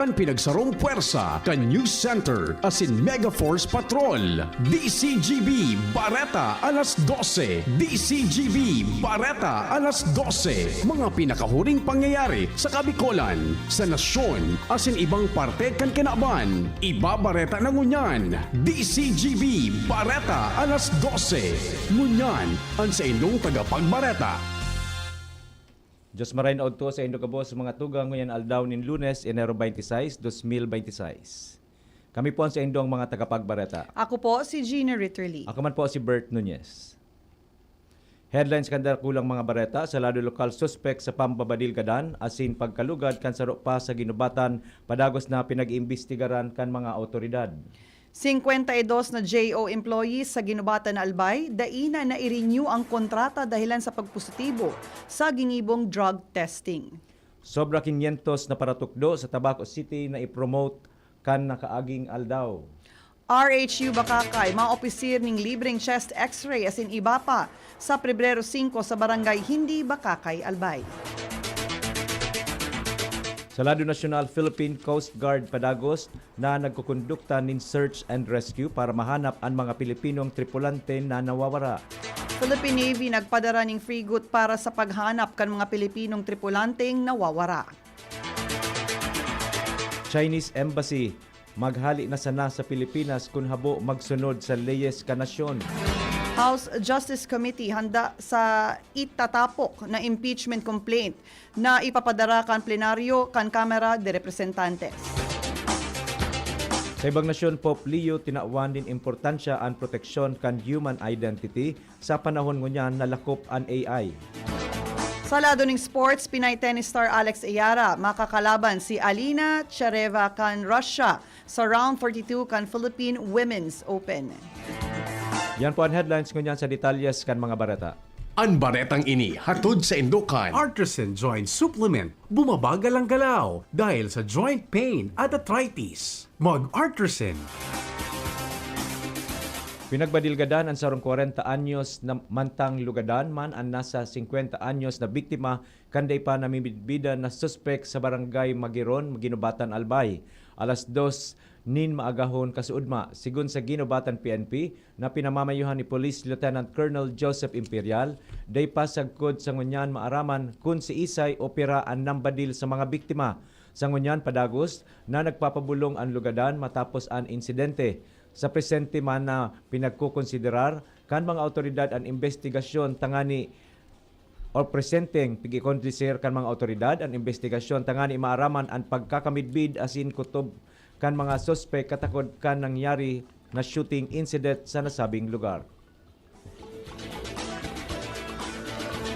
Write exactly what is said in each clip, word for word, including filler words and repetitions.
Kan pinagsarong pwersa kan News Center asin Mega Force Patrol. D C G B Bareta alas dose. D C G B Bareta alas dose. Mga pinakahuring pangyayari sa Kabikolan, sa nasyon, asin ibang parte kan kinaban. Ibabareta na ngunyan. D C G B Bareta alas dose. Ngunyan, an saindong tagapagbareta. Diyos maray na udto sa indo gabos, mga tugang, ngunyan aldaw nin Lunes, Enero twenty-six, dos mil bente seis. Kami po ang saindong mga tagapagbareta. Ako po si Gina Ritterly. Ako man po si Bert Nunez. Headlines kan dakulang mga bareta: sa lado lokal, suspek sa pambabadil gadan asin pagkalugad kan saro pa sa ginubatan, padagos na pinag-iimbestigaran kan mga awtoridad. Singkwenta y dos na J O employees sa ginubatan na Albay, dai na nai-renew ang kontrata dahilan sa pagpositibo sa ginibong drug testing. Sobra kinyentos na paratukdo sa Tabaco City na i-promote kan nakaaging aldaw. R H U Bacacay, maopisir ning libreng chest x-ray asin iba pa sa Pebrero singko sa Barangay Hindi, Bacacay, Albay. Sa lado nasyonal, Philippine Coast Guard padagos na nagkukondukta nin search and rescue para mahanap an mga Pilipinong tripulante na nawawara. Philippine Navy nagpadara ning frigate para sa paghanap kan mga Pilipinong tripulanteng nawawara. Chinese Embassy, maghali na sana sa Pilipinas kun habo magsunod sa leyes kan nasyon. House Justice Committee handa sa itatapok na impeachment complaint na ipapadara kan plenaryo kan Kamara de Representantes. Sa ibang nasyon, Pope Leo tinawan nin importansya an proteksyon kan human identity sa panahon ngunyan na lakop an A I. Sa lado ning sports, Pinay tennis star Alex Ayara makakalaban si Alina Chareva kan Russia sa round forty-two kan Philippine Women's Open. Yan po an headlines ngunyan. Sa detalyes kan mga bareta. An baretang ini hatod saindo kan Artisan Joint Supplement. Bumabagal ang galaw dahil sa joint pain at arthritis. Mag-Artisan. Pinagbadilgadan an sarong kwarenta anyos na mantang lugadan man an nasa singkwenta anyos na biktima kan dai pa namimidbidan na suspek sa Barangay Magiron, Guinobatan, Albay, alas dos nin maagahon kasuodma. Segun sa Guinobatan P N P na pinamamayohan ni Police Lieutenant Colonel Joseph Imperial, dai pa sagkod sa ngunyan maaraman kun siisay o pira an nambadil sa mga biktima. Sa ngunyan padagos na nagpapabolong an lugadan matapos an insidente. Sa presente man na pinagkokonsiderar kan mga awtoridad an imbestigasyon tangani o presenteng pigikondisir kan mga awtoridad an imbestigasyon tangani maaraman an pagkakamidbid asin kutob kan mga suspek katakod kan nangyari na shooting incident sa nasabing lugar.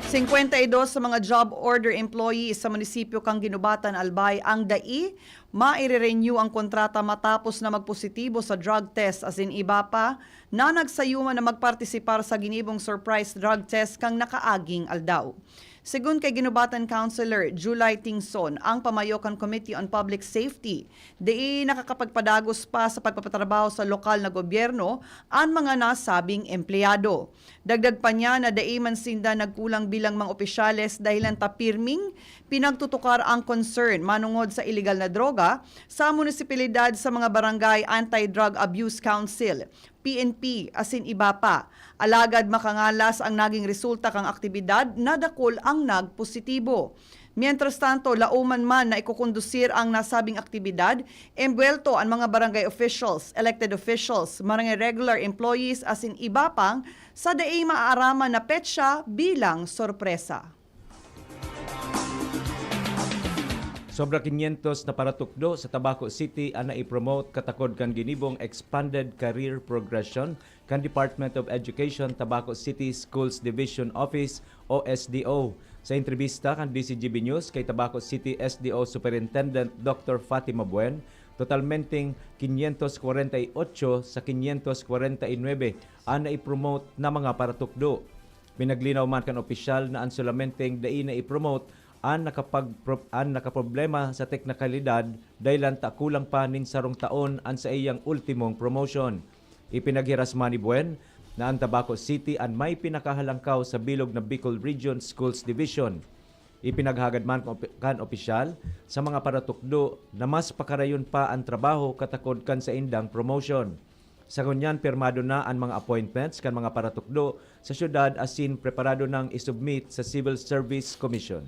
Singkwenta y dos sa mga job order employees sa munisipyo kan Guinobatan, Albay, ang dai maire-renew ang kontrata matapos na magpositibo sa drug test asin iba pa na nagsayuman na magpartisipar sa ginibong surprise drug test kan nakaaging aldaw. Segun kay Guinobatan Councilor July Tingson, ang pamayo kan Committee on Public Safety, dai nakakapagpadagos pa sa pagpapatrabaho sa lokal na gobyerno an mga nasabing empleyado. Dagdag pa niya na dai man sinda nagkulang bilang mga opisyales dahilan ta pirming pinagtutukar ang concern manongod sa iligal na droga sa munisipalidad sa mga barangay Anti-Drug Abuse Council, P N P, asin iba pa. Alagad makangalas ang naging resulta kan aktibidad na dakul ang nagpositibo. Mientras tanto, laoman man na ikokondusir ang nasabing aktibidad, embuwelto an mga barangay officials, elected officials, mga regular employees asin iba pang sa dai maaaraman na petsa bilang sorpresa. Sobra kinyentos na paratukdo sa Tabaco City an naipromote katakod kan ginibong Expanded Career Progression kan Department of Education, Tabaco City Schools Division Office o S D O. Sa entrebista kan D C G B News kay Tabaco City S D O Superintendent Doctor Fatima Buen, totalmenteng quinientos cuarenta y ocho sa quinientos cuarenta y nueve an naipromote na mga paratukdo. Pinaglinaw man kan opisyal na an solamenteng dai naipromote an nakapagpro-, an nakaproblema sa teknikalidad, dahilan ta kulang pa nin sarong taon an saiyang ultimong promotion. Ipinaghiras man ni Buen na an Tabaco City an may pinakahalangkaw sa bilog na Bicol Region Schools Division. Ipinaghagad man kan opi-, kan opisyal sa mga paratukdo na mas pakarayon pa an trabaho katakod kan saindang promotion. Sa ngunyan, pirmado na an mga appointments kan mga paratukdo sa syudad asin preparado nang i-submit sa Civil Service Commission.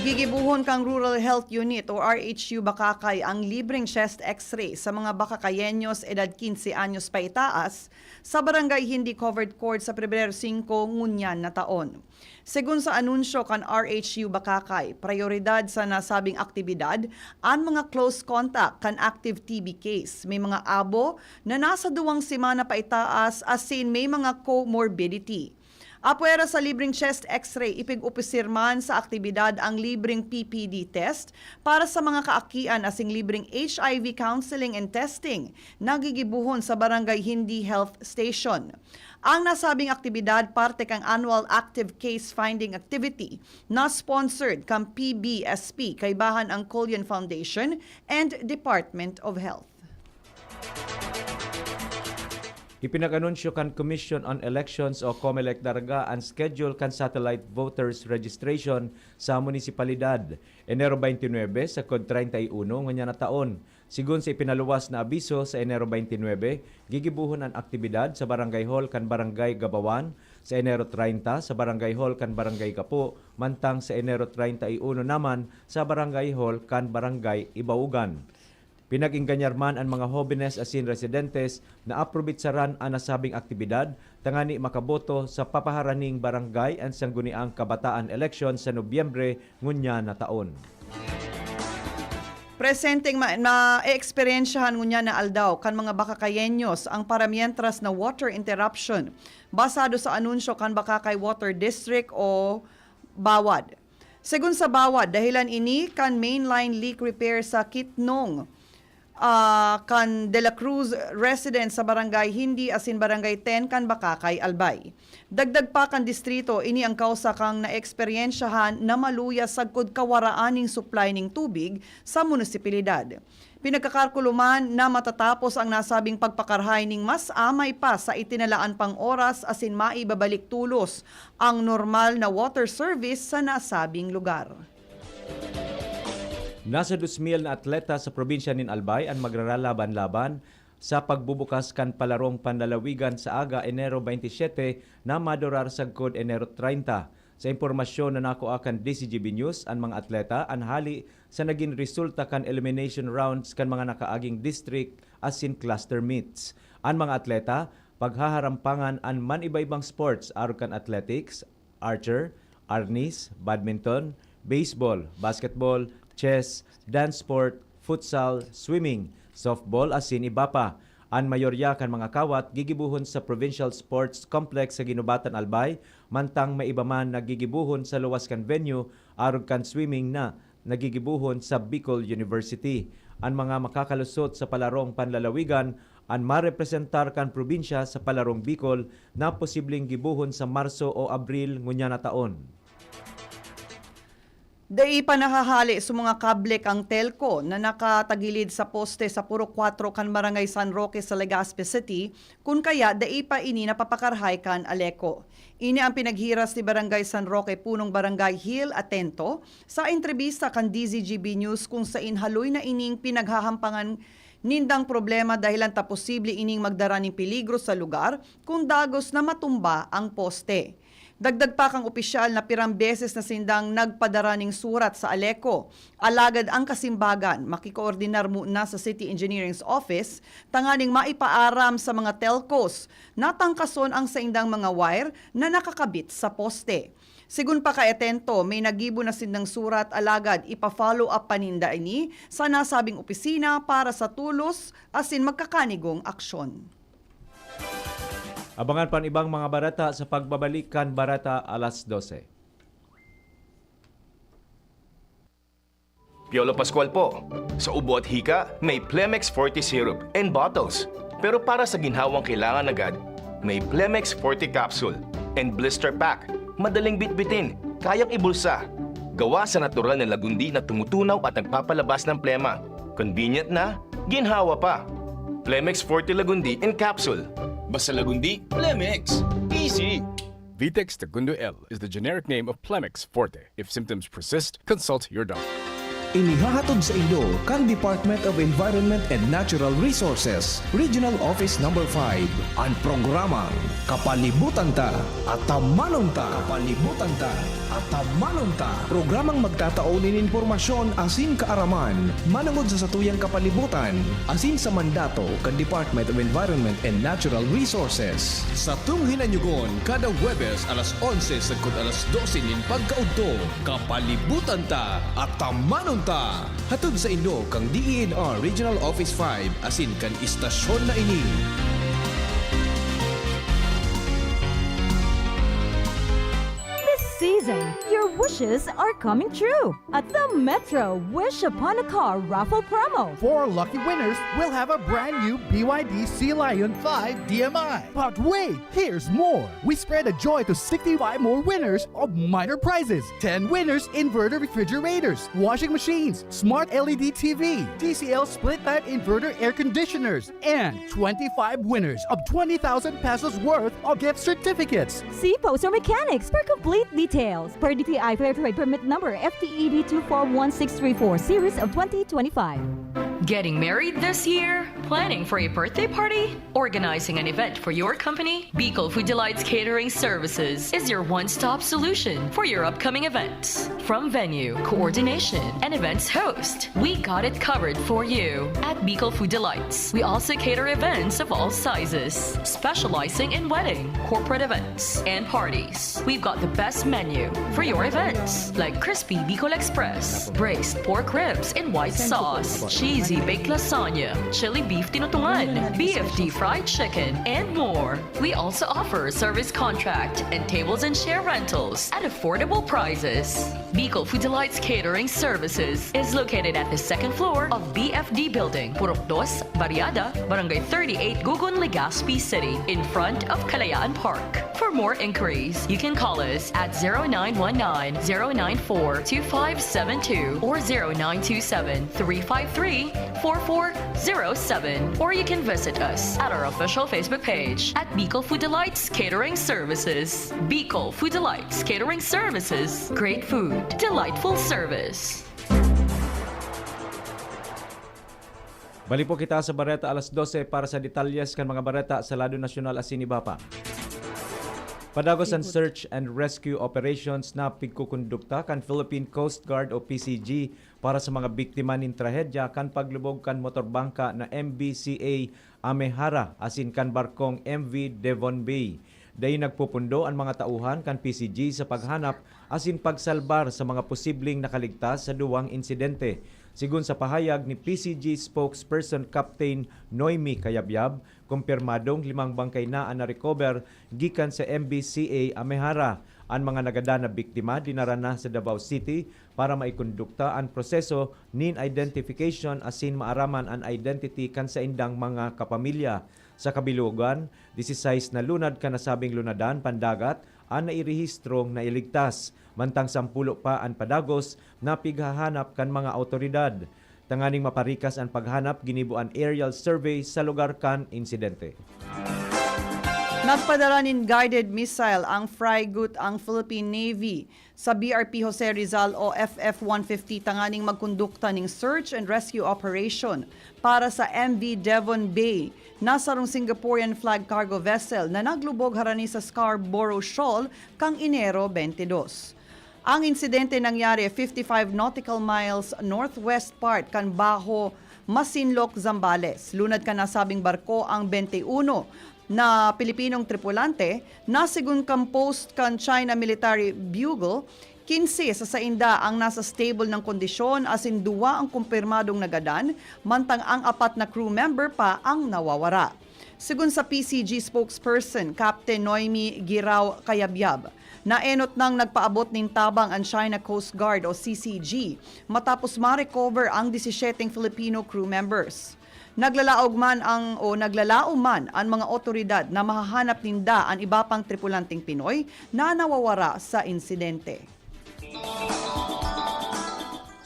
Gigibohon kan Rural Health Unit o R H U Bacacay ang libreng chest X-ray sa mga Bacacayeños edad quince anyos paitaas sa barangay hindi covered court sa Pebrero singko ngunyan na taon. Segun sa anunsyo kan R H U Bacacay, prayoridad sa nasabing aktibidad an mga close contact kan active T B case. May mga abo na nasa duwang semana paitaas asin may mga comorbidity. Apwera sa libreng chest X-ray, ipig-opisir man sa aktibidad ang libreng P P D test para sa mga kaakian asin libreng H I V counseling and testing na gigibohon sa barangay Hindi Health Station. Ang nasabing aktibidad parte kan Annual Active Case Finding Activity na sponsored kan P B S P, kaibahan ang Collion Foundation and Department of Health. Ipinag-anunsyo kan Commission on Elections o COMELEC Daraga an schedule kan satellite voters registration sa munisipalidad, Enero twenty-nine sagkod treinta y uno ngunyan na taon. Segun sa ipinaluwas na abiso, sa Enero twenty-nine, gigibohon an aktibidad sa Barangay Hall kan Barangay Gabawan, sa Enero treinta sa Barangay Hall kan Barangay Gapo, mantang sa Enero treinta y uno naman sa Barangay Hall kan Barangay Ibaugan. Pinag-engganyar man an mga hobenes asin residentes na aprobetsaran an nasabing aktibidad tangani makaboto sa papaharaning barangay an sangguniang kabataan eleksyon sa Nobyembre ngunyan na taon. Presenteng ma-, ma-eeksperyensyahan ngunyan na aldaw kan mga Bacacayeños ang paramientras na water interruption, basado sa anunsyo kan Bacacay Water District o BAWAD. Segun sa BAWAD, dahelan ini kan mainline leak repair sa Kitnong, ah, kan De La Cruz residence sa Barangay Hindi asin Barangay ten kan Bacacay, Albay. Dagdag pa kan distrito, ini ang kawsa kan naeksperyensyahan na maluya sagkod kawaraan nin supply nin tubig sa munisipalidad. Pinagkakalkulo man na matatapos ang nasabing pagpakarahay nin mas amay pa sa itinalaan pang oras asin maibabalik tolos ang normal na water service sa nasabing lugar. Nasa dos mil na atleta sa probinsya nin Albay an magraralaban-laban sa pagbubukas kan palarong panlalawigan sa aga, Enero twenty-seven, na madurar sagkod Enero treinta. Sa impormasyon na nakua kan D Z G B News, an mga atleta an hali sa nagin resulta kan elimination rounds kan mga nakaaging district asin cluster meets. An mga atleta paghaharampangan an man-iba-ibang sports, arog kan athletics, archer, arnis, badminton, baseball, basketball, chess, dance sport, futsal, swimming, softball asin iba pa. An mayorya kan mga kawat gigibohon sa Provincial Sports Complex sa Guinobatan, Albay, mantang may iba man na gigibohon sa luwas kan venue, arog kan swimming na nagigibohon sa Bicol University. An mga makakalusot sa palarong panlalawigan an marepresentar kan probinsya sa palarong Bicol na posibleng gibohon sa Marso o Abril ngunyan na taon. Dai pa nahahale sa mga kable kan telco na nakatagilid sa poste sa Purok Kuwatro kan Barangay San Roque sa Legazpi City, kun kaya dai pa ini napapakarahay kan ALECO. Ini ang pinaghiras ni Barangay San Roque Punong Barangay Hill Atento sa entrebista kan D Z G B News, kung sain haloy na ining pinaghahampangan nindang problema dahelan ta posible ining magdara nin peligro sa lugar kun dagos na matumba ang poste. Dagdag pa kan opisyal na pirang beses na sindang nagpadara nin surat sa ALECO, alagad ang kasimbagan makikoordinar muna sa City Engineering's Office tanganing maipaaram sa mga telcos na tangkason ang saindang mga wire na nakakabit sa poste. Segun pa kay Atento, may nagibo na sindang surat, alagad ipa-follow up pa ninda ini sa nasabing opisina para sa tolos asin magkakanigong aksyon. Abangan pa an ibang mga bareta sa pagbabalik kan Bareta Alas Dose. Piolo Pascual po. Sa ubo at hika, may Plemex Forte Syrup and bottles. Pero para sa ginhawang kailangan agad, may Plemex Forte Capsule and Blister Pack. Madaling bitbitin, kayang ibulsa. Gawa sa natural na lagundi na tumutunaw at nagpapalabas ng plema. Convenient na, ginhawa pa. Plemex Forte Lagundi in Capsule. Basta Lagundi, Plemex. Easy! Vitex Segundo L is the generic name of Plemex Forte. If symptoms persist, consult your doctor. Inihahatod sa inyo kan Department of Environment and Natural Resources, Regional Office Number five, an programang Kapalibutan Ta, Atamanon Ta. Kapalibutan Ta, Atamanon Ta. Programang magtatao nin impormasyon asin kaaraman manungod sa satuyang kapalibutan asin sa mandato kan Department of Environment and Natural Resources. Satong hinanyugon kada Huwebes alas onse sagkod alas dose nin pagkaudto. Kapalibutan Ta, Atamanon Ta. Hatod sa inyo kan D E N R Regional Office five asin kan istasyon na ini. This season, your wishes are coming true. At the Metro Wish Upon a Car Raffle Promo. Four lucky winners will have a brand new B Y D Sea Lion five D M I. But wait, here's more. We spread the joy to sixty-five more winners of minor prizes. ten winners inverter refrigerators, washing machines, smart L E D T V, T C L split type inverter air conditioners, and twenty-five winners of twenty thousand pesos worth of gift certificates. See Poster Mechanics for complete details. Per D T I Fair Trade Permit Number F T E D two four one six three four Series of twenty twenty-five. Getting married this year? Planning for a birthday party? Organizing an event for your company? Bicol Food Delights Catering Services is your one-stop solution for your upcoming events. From venue, coordination, and events host, we got it covered for you. At Bicol Food Delights, we also cater events of all sizes, specializing in wedding, corporate events, and parties. We've got the best menu for your events, like crispy Bicol Express, braised pork ribs in white sauce, cheesy baked lasagna, chili beef tinutungan, B F D fried chicken, and more. We also offer service contract and tables and chair rentals at affordable prices. Bicol Food Delights Catering Services is located at the second floor of B F D Building, Purok Dos, Barriada, Barangay thirty-eight, Gugun, Legazpi City, in front of Kalayaan Park. For more inquiries, you can call us at zero nine one nine, zero nine four, two five seven two or zero nine two seven, three five three, four four zero seven. Or you can visit us at our official Facebook page at Bicol Food Delights Catering Services. Bicol Food Delights Catering Services. Great food, delightful service. Balik po kita sa bareta alas dose para sa detalyes kan mga bareta sa lado nasyonal asin iba pa. Padagos an search and rescue operations na pigkukondukta kan Philippine Coast Guard o P C G para sa mga biktima nin trahedya kan paglubog kan motorbangka na M V C A Amehara asin kan barkong M V Devon Bay. Dai nagpupundo an mga tauhan kan P C G sa paghanap asin pagsalbar sa mga posibleng nakaligtas sa duwang insidente. Sigon sa pahayag ni P C G spokesperson Captain Noemi Kayabyab, kumpirmadong limang bangkay na an na-recover gikan sa M V C A Amehara. An mga nagadan na biktima dinara na sa Davao City para maikondukta an proseso nin identification asin maaraman an identity kan saindang mga kapamilya. Sa kabilogan, disisais na lunad kan nasabing lunadan pandagat an nairehistrong nailigtas, mantang sampulo pa an padagos na pighahanap kan mga awtoridad. Tanganing maparikas an paghanap, ginibo an aerial survey sa lugar kan insidente. Nagpadala nin guided missile ang Freigut ang Philippine Navy sa B R P Jose Rizal o F F one fifty tanganing magkondukta ning search and rescue operation para sa M V Devon Bay na sarong Singaporean flag cargo vessel na naglubog harani sa Scarborough Shoal kan Enero twenty-two. Ang insidente nangyari fifty-five nautical miles northwest part kan Bajo Masinloc, Zambales. Lunad kan nasabing barko ang twenty-one na Pilipinong tripulante na, segun kan post kan China Military Bugle, quince sa sainda ang nasa stable na kondisyon asin duwa ang kumpirmadong nagadan, mantang ang apat na crew member pa ang nawawara. Segun sa P C G spokesperson, Captain Noemi Girao Kayabyab, naenot nang nagpaabot nin tabang an China Coast Guard o C C G matapos ma-recover ang disisiyeteng Filipino crew members. Naglalaog man ang o naglalaom man an mga otoridad na mahahanap ninda an iba pang tripulanteng Pinoy na nawawara sa insidente.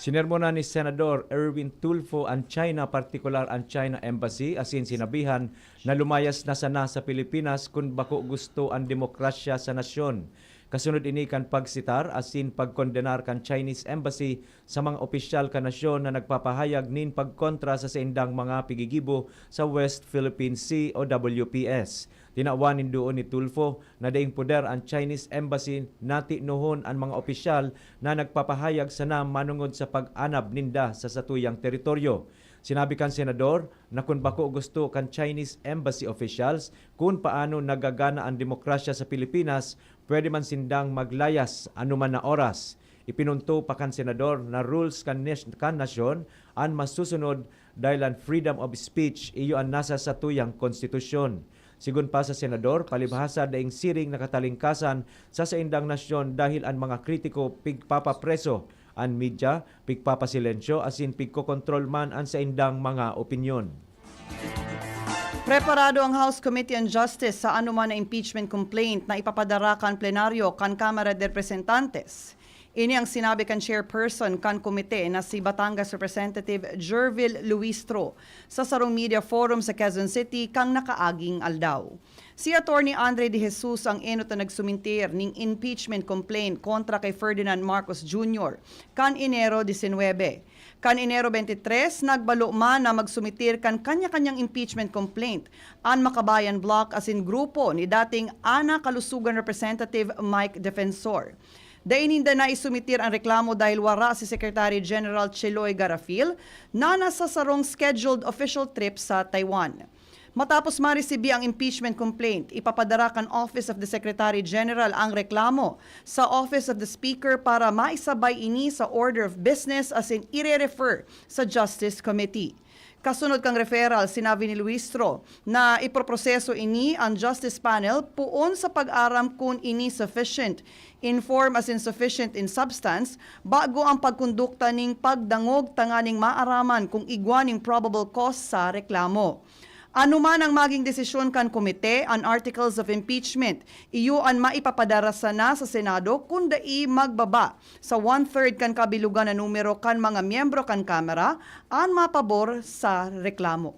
Sinermonan ni Senador Erwin Tulfo an China, partikular an China Embassy, asin sinabihan na lumayas na sana sa Pilipinas kun bako gusto an demokrasya sa nasyon. Kasunod ini kan pagsitar asin pagkondenar kan Chinese Embassy sa mga opisyal kan nasyon na nagpapahayag nin pagkontra sa saindang mga pigigibo sa West Philippine Sea o W P S. Tinawan nin duon ni Tulfo na daing poder an Chinese Embassy na tinohon an mga opisyal na nagpapahayag sana manongod sa pag-anab ninda sa satuyang teritoryo. Sinabi kan senador na kun bako gusto kan Chinese Embassy officials kun paano nagagana an demokrasya sa Pilipinas, pwede man sindang maglayas anuman na oras. Ipinunto pa kan senador na rules kan nes-, kan nasyon an masusunod dahil an freedom of speech iyo an nasa satuyang konstitusyon. Sigon pa sa senador, palibhasa daing siring na katalingkasan sa saindang nasyon dahil an mga kritiko pigpapapreso, an media pigpapasilensyo asin pigkokontrol man an saindang mga opinyon. Preparado ang House Committee on Justice sa anoman na impeachment complaint na ipapadara kan plenaryo kan Kamara de Representantes. Ini ang sinabi kan chairperson kan komite na si Batangas Representative Jervil Luistro sa sarong media forum sa Quezon City kan nakaaging aldaw. Si Attorney Andre De Jesus ang enot na nagsumintir ning impeachment complaint kontra kay Ferdinand Marcos Junior kan Enero disinwebe. Kan Enero bente tres, nagbalo man na magsumitir kan kanya-kanyang impeachment complaint an Makabayan Bloc asin grupo ni dating Ana Kalusugan Representative Mike Defensor. Dai ninda naisumitir an reklamo dahil wara si Secretary General Cheloy Garafil na nasa sarong scheduled official trip sa Taiwan. Matapos maresibi ang impeachment complaint, ipapadara kan Office of the Secretary General ang reklamo sa Office of the Speaker para maisabay ini sa order of business asin ire-refer sa Justice Committee. Kasunod kan referral, sinabi ni Luistro na iproproseso ini an Justice Panel poon sa pag-aram kun ini sufficient in form asin sufficient in substance bago ang pagkondukta ning pagdangog tanganing maaraman kung igwa ning probable cause sa reklamo. Anoman ang maging desisyon kan komite, an articles of impeachment iyo an maipapadara sana sa Senado kun dai magbaba sa one-third kan kabilogan na numero kan mga miyembro kan Kamara an mapabor sa reklamo.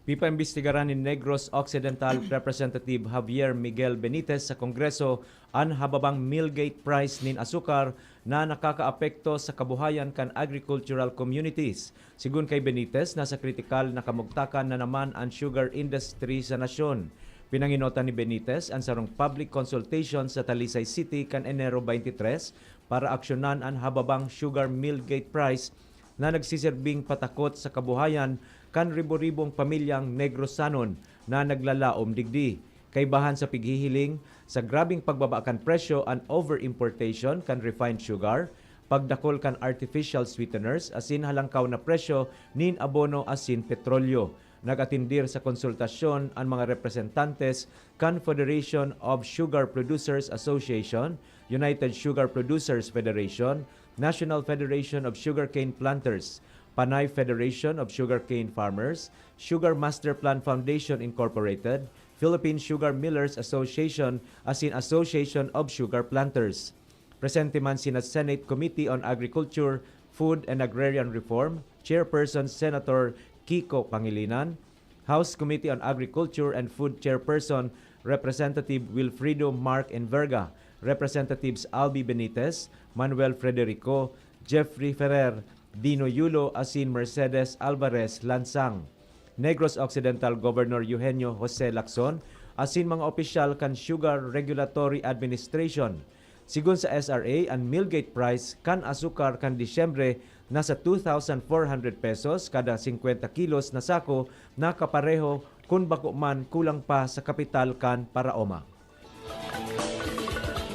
Pipaimbestigaran ni Negros Occidental Representative Javier Miguel Benitez sa Kongreso an hababang millgate price nin asukar na nakakaapekto sa kabuhayan kan agricultural communities. Sigon kay Benitez, nasa kritikal na kamugtakan na naman an sugar industry sa nasyon. Pinanginotan ni Benitez an sarong public consultation sa Talisay City kan Enero bente tres para aksyonan an hababang sugar millgate price na nagsiserbing patakot sa kabuhayan kan ribo-ribong pamilyang Negrosanon na naglalaom digdi. Kaibahan sa pighihiling sa grabeng pagbaba kan presyo an over-importation kan refined sugar, pagdakol kan artificial sweeteners asin halangkaw na presyo nin abono asin petrolyo. Nag-atendir sa konsultasyon an mga representantes kan Federation of Sugar Producers Association, United Sugar Producers Federation, National Federation of Sugarcane Planters, Panay Federation of Sugarcane Farmers, Sugar Master Plan Foundation Incorporated, Philippine Sugar Millers Association asin Association of Sugar Planters. Presente man sina Senate Committee on Agriculture, Food and Agrarian Reform Chairperson Senator Kiko Pangilinan, House Committee on Agriculture and Food Chairperson Representative Wilfredo Mark Enverga, Representatives Albi Benitez, Manuel Frederico, Jeffrey Ferrer, Dino Yulo asin Mercedes Alvarez Lansang. Negros Occidental Governor Eugenio Jose Lacson asin mga opisyal kan Sugar Regulatory Administration. Sigon sa S R A, an millgate price kan asukar kan Disyembre nasa two thousand four hundred pesos kada singkwenta kilos na sako, na kapareho kun bako man kulang pa sa kapital kan paraoma.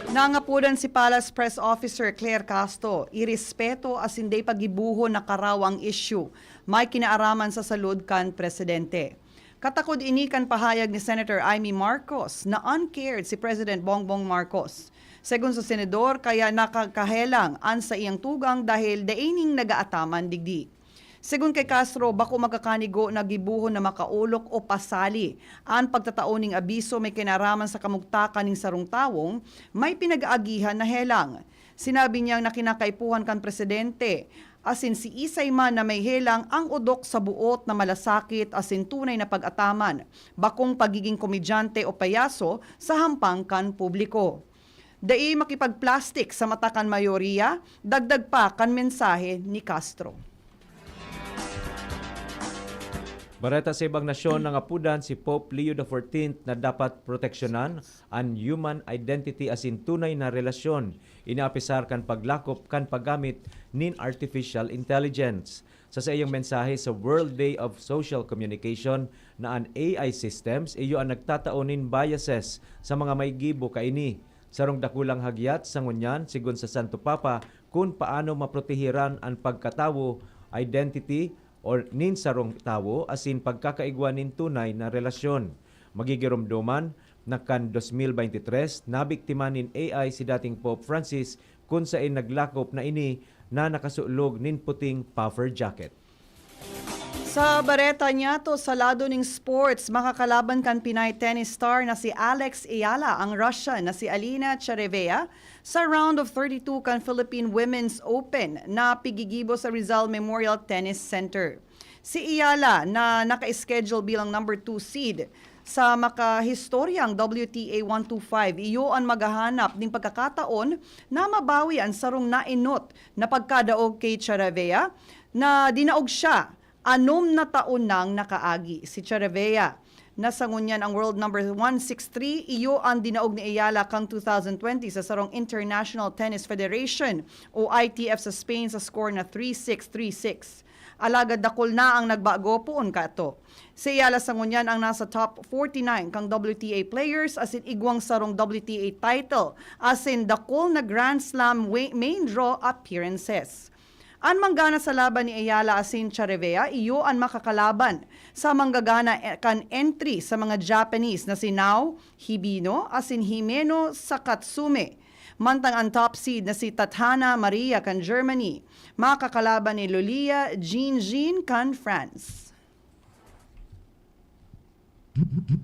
Nangapodan si Palace Press Officer Claire Castro, irespeto asin dai pagibohon na karawa ang isyu may kinaaraman sa salud kan presidente. Katakod ini kan pahayag ni Senator Imee Marcos na uncared si President Bongbong Marcos. Segun sa senador, kaya nakakahelang an saiyang tugang dahil dai nin nagaataman digdi. Segun kay Castro, bako magkakanigo na gibohon na makaolok o pasali an pagtatao ning abiso may kinaraman sa kamugtakan ning sarong tawong may pinag-aagihan na helang. Sinabi niyang na kinakaipuhan kan presidente, asin siisay man na may helang ang odok sa boot na malasakit asin tunay na pag-ataman, bakong pagiging komedyante o payaso sa hampang kan publiko. Dai makipag-plastic sa mata kan mayoriya, dagdag pa kan mensahe ni Castro. Bareta sa ibang nasyon, nangapodan si Pope Leo the fourteenth na dapat proteksyonan an human identity asin tunay na relasyon, ini apesar kan paglakop kan paggamit nin artificial intelligence. Sa saiyang mensahe sa World Day of Social Communication, na an A I systems iyo an nagtatao nin biases sa mga may gibo kaini. Sarong dakulang hagyat sa ngunyan, sigon sa Santo Papa, kun paano maprotehiran an pagkatawo, identity, or nin sarong tawo asin pagkakaigwa nin tunay na relasyon. Magigiromdoman na kan dos mil bente tres, nabiktima nin A I si dating Pope Francis, kun saen naglakop na ini na nakasulog nin puting puffer jacket. Sa bareta niyato, sa lado ning sports, makakalaban kan Pinay tennis star na si Alex Eala ang Russian na si Alina Cherevea sa round of thirty-two kan Philippine Women's Open na pigigibo sa Rizal Memorial Tennis Center. Si Eala na naka-schedule bilang number two seed sa makahistoryang W T A one two five, iyo an maghahanap ning pagkakataon na mabawi an sarong naenot na pagkadaog kay Cherevea na dinaog siya anom na taon nang nakaagi. Si Cherevea, na sa ngunyan ang world number one six three, iyo an dinaog ni Eala kan two thousand twenty sa sarong International Tennis Federation o I T F sa Spain sa score na three six, three six. Alagad dakul na ang nagbago poon kato. Si Eala sa ngunyan ang nasa top forty-nine kan W T A players asin igwang sarong W T A title asin dakul na Grand Slam wa-, main draw appearances. An manggana sa laban ni Eala asin Cherevea, iyo an makakalaban sa manggagana e-, kan entry sa mga Japanese na si Nao Hibino asin Himeno Sakatsume. Mantang an top seed na si Tatjana Maria kan Germany, makakalaban ni Lulia Jinjin kan France.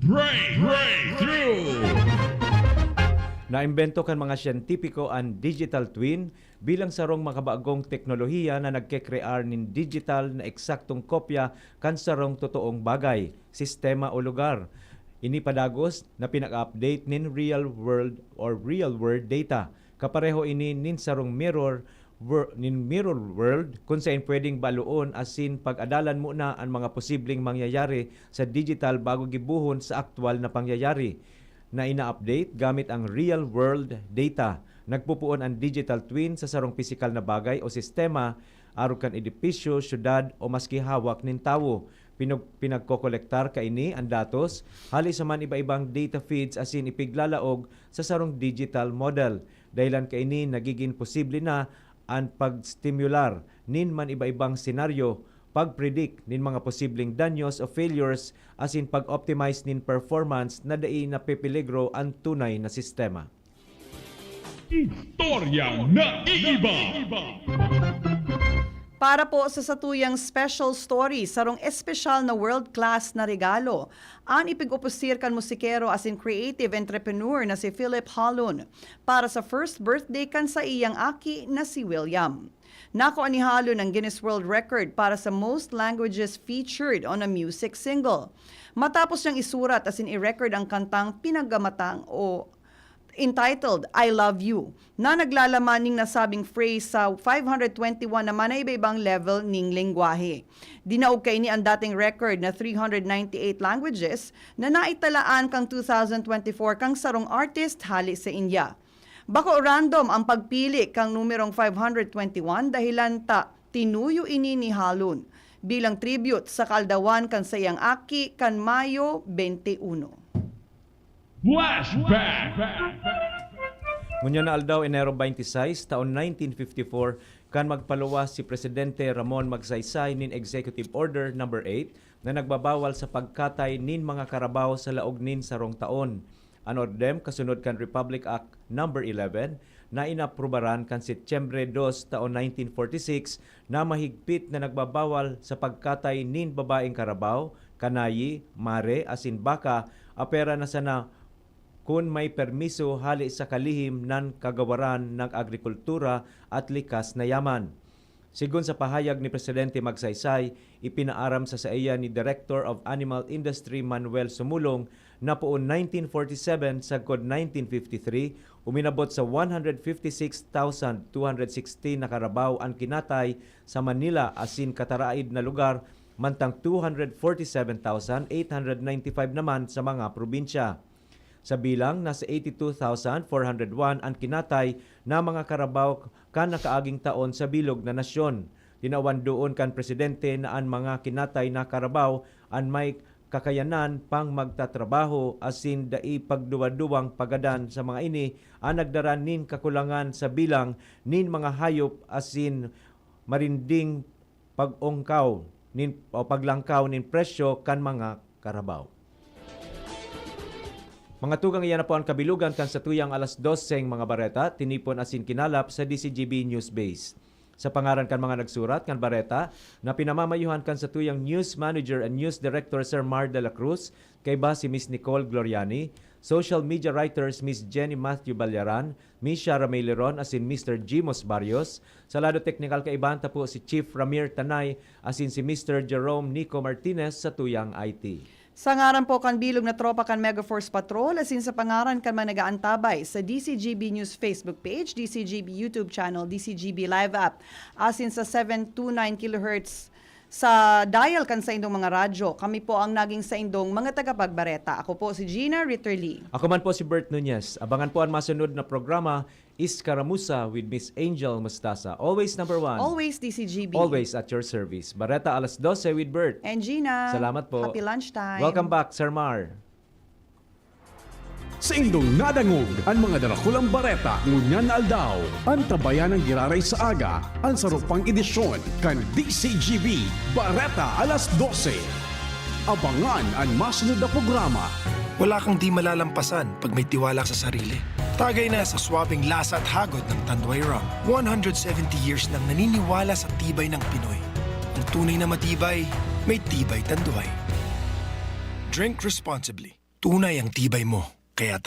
Break, breakthrough! Naimbento kan mga siyentipiko an digital twin bilang sarong makabagong teknolohiya na nagkekrear nin digital na eksaktong kopya kan sarong totoong bagay, sistema o lugar. Ini padagos na pinaka-update nin real world or real world data. Kapareho ini nin sarong mirror wor-, nin mirror world, kun saen pwedeng baloon asin pag-adalan muna an mga posibleng mangyayari sa digital bago gibohon sa aktuwal na pangyayari na ina-update gamit ang real world data. Nagpopoon an digital twin sa sarong pisikal na bagay o sistema, arog kan edipisyo, syudad, o maski hawak nin tawo. Pinag-, pinagkokolektar kaini an datos hali sa man iba-ibang data feeds asin ipiglalaog sa sarong digital model. Dahilan kaini, nagigin posible na an pag-stimular nin man iba-ibang senaryo, pag-predict nin mga posibleng danyos o failures, asin pag-optimize nin performance na dai napepeligro an tunay na sistema. Istoryang naiiba. Para po sa satuyang special story, sarong espesyal na world-class na regalo an ipig-opusir kan musikero asin creative entrepreneur na si Philip Holun para sa first birthday kan saiyang aki na si William. Nakua ni Holun ang Guinness World Record para sa most languages featured on a music single. Matapos niyang isurat asin i-record ang kantang pinagamatang o entitled I Love You, na naglalaman ning nasabing phrase sa five hundred twenty-one na manaiba-ibang level ning lengwahe. Dinaog kaini an dating record na three hundred ninety-eight languages na naitalaan kan two thousand twenty-four kan sarong artist hale sa India. Bako random ang pagpili kan numerong five hundred twenty-one, dahilan ta tinuyo ini ni Holun bilang tribute sa kaaldawan kan saiyang aki kan Mayo twenty-one. Flashback! Ngunyan na aldaw, Enero twenty-six, taon nineteen fifty-four, kan magpaluwas si Presidente Ramon Magsaysay nin Executive Order Number eight na nagbabawal sa pagkatay nin mga karabaw sa laog nin sarong taon. An ordem, kasunod kan Republic Act Number eleven, na inaprubaran kan Setyembre dos, taon nineteen forty-six, na mahigpit na nagbabawal sa pagkatay nin babaeng karabaw, kanayi, mare, asin baka, apera na sana kun may permiso hale sa kalihim nan kagawaran ng agrikultura at likas na yaman. Sigon sa pahayag ni Presidente Magsaysay, ipinaaram sa saiya ni Director of Animal Industry Manuel Sumulong na poon nineteen forty-seven sagkod nineteen fifty-three, uminabot sa one hundred fifty-six thousand two hundred sixteen na karabaw an kinatay sa Manila asin kataraid na lugar, mantang two hundred forty-seven thousand eight hundred ninety-five naman sa mga probinsya. Sa bilang, nasa eighty-two thousand four hundred one an kinatay na mga karabaw kan nakaaging taon sa bilog na nasyon. Tinawan doon kan presidente na an mga kinatay na karabaw an may kakayanan pang magtatrabaho asin dai pagduwa-duwang pagadan sa mga ini an nagdara nin kakulangan sa bilang nin mga hayop asin marinding pag-ongkaw nin, o paglangkaw nin presyo kan mga karabaw. Mga tugang, iyan na po an kabilugan kan satuyang alas doseng mga bareta, tinipon asin kinalap sa D C G B News Base. Sa pangaran kan mga nagsurat kan bareta na pinamamayuhan kan satuyang news manager and news director, Sir Mar de la Cruz, kaiba si Miss Nicole Gloriani, social media writers Miss Jenny Matthew Ballaran, Miss Shara May Leron asin Mister Jimos Barrios. Sa lado teknikal, kaibahan ta po si Chief Ramir Tanay asin si Mister Jerome Nico Martinez sa tuyang I T. Sa ngaran po kan bilog na tropa kan Mega Force Patrol asin sa pangaran kan mga nag-aantabay sa D C G B News Facebook page, D C G B YouTube channel, D C G B Live app, asin sa seven two nine kilohertz sa dial kan saindong mga radyo, kami po ang naging saindong mga tagapagbareta. Ako po si Gina Ritterly. Ako man po si Bert Nunez. Abangan po an masunod na programa, Iskaramuza with Miss Angel Mostasa. Always number one. Always D C G B. Always at your service. Bareta alas dose with Bert. And Gina. Salamat po. Happy lunchtime. Welcome back, Sir Mar. Saindong nadangog an mga darakulang bareta ngunyan na aldaw. Antabayan an giraray sa aga, an saro pang edisyon kan D C G B Bareta alas dose. Abangan an masunod na programa. Wala kang di malalampasan pag may tiwala sa sarili. Tagay na sa swabing lasa at hagod ng Tanduay Rum. One hundred seventy years nang naniniwala sa tibay ng Pinoy. Ang tunay na matibay, may Tibay Tanduay. Drink responsibly. Tunay ang tibay mo, kaya